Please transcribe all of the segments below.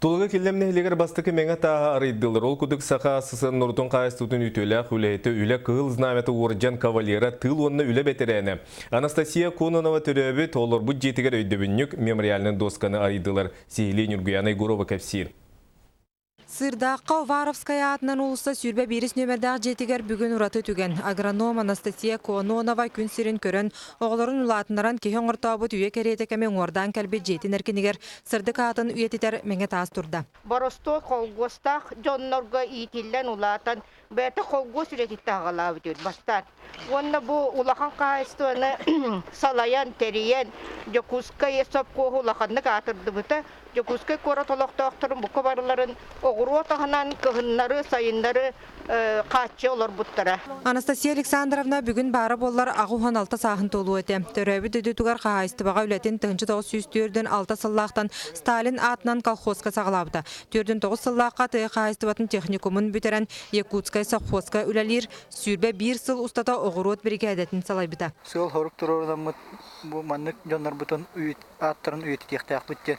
Тулагы Киллэм нэһилиэгэр бастакы мэҥэ тааһы арыйдылар. Ол курдук Саха АССР норуотун хаһаайыстыбатын үтүөлээх үлэһитэ, Үлэ Кыһыл Знамята уордьан кавалера, тыыл уонна үлэ бэтэрээнэ Анастасия Кононова төрөөбүт, олорбут дьиэтигэр өйдөбүнньүк мемориальнай досканы арыйдылар. Сиһилии Ньургуйаана Егорова кэпсиир. Сыырдаахха Уваровская аатынан уулусса 21 нүөмэрдээх дьиэтигэр бүгүн ураты түгэн. Агроном Анастасия Кононова күн сирин көрөн, оҕолорун улаатыннаран киһи оҥортообут үйэ кэриэтэ кэми уҥуордаан кэлбит дьиэтин эркинигэр сырдык аатын үйэтитэр мэҥэ таас турда. Боростуой холгуостаах дьоннорго иитиллэн улаатан, бэйэтэ холгуос үлэтиттэн аҕалаабыт үһү бастаан. Уонна бу улахан хаһаайыстыбаны салайан, тэрийэн, Дьокуускай сопхуоһу улаханнык аатырдыбыта. Дьокуускай куорат олохтоохторун бука барыларын оҕуруот аһынан кыһыннары, сайыннары хааччы олорбуттара. Анастасия Александровна бүгүн баара буоллар 86 сааһын туолуо этэ. Төрөөбүт дойдутугар хаһаайыстыбаҕа үлэтин 1946 сыллаахтан Сталин аатынан колхозка саҕалаабыта. 49 сыллаахха тыа хаһаайыстыбатын техникумун бүтэрэн Якутскай совхозка үлэлиир, 21 сыл устата оҕуруот биригээдэтин салайбыта. Сыал-сорук туруорунаммыт бу маннык дьоннорбутун ааттарын үйэтитиэхтээхпит диэн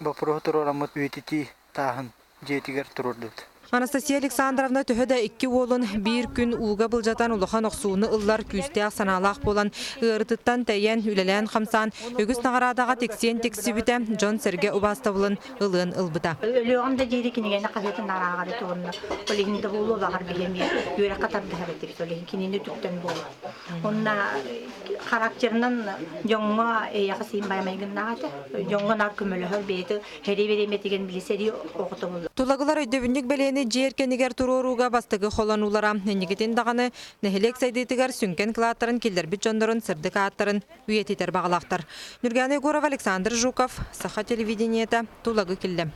боппуруоһу туруораммыт үйэтитии тааһын дьиэтигэр туруордубут. Анастасия Александровна төһө да икки уолун биир күн ууга былдьатан улахан охсууну ыллар күүстээх санаалаах буолан, ыарытыттан тэйэн, үлэлээн-хамсаан, үгүс наҕараадаҕа тиксиэн тиксибитэ, дьон-сэргэ убаастабылын ылыан ылбыта. Өлүөҕүм да диэри кинигэни хаһыатын арааҕары туһунна. Ол иһин да буолуо баҕар билэмиэ үөрэххэ тардыһар этибит. Ол иһин кинини үтүктэн буолуо. Онно характерынан дьоҥҥо эйэҕэ сиин баймайгыннаах этэ. Дьоҥҥо наар көмөлөһөр бэйэтэ Сэрии бириэмэтигэр били сэрии оҕото буолла. Тулагылар өйдөбүнньүк бэлиэни дьиэ эркинигэр туруорууга бастакы холонуулара инникитин даҕаны нэһилиэк сайдыытыгар сүҥкэн кылааттарын киллэрбит дьоннорун сырдык ааттарын үйэтитэр баҕалаахтар. Ньургуяна Егорова, Александр Жуков, Саха телевидениета, Тулагы Киллэм.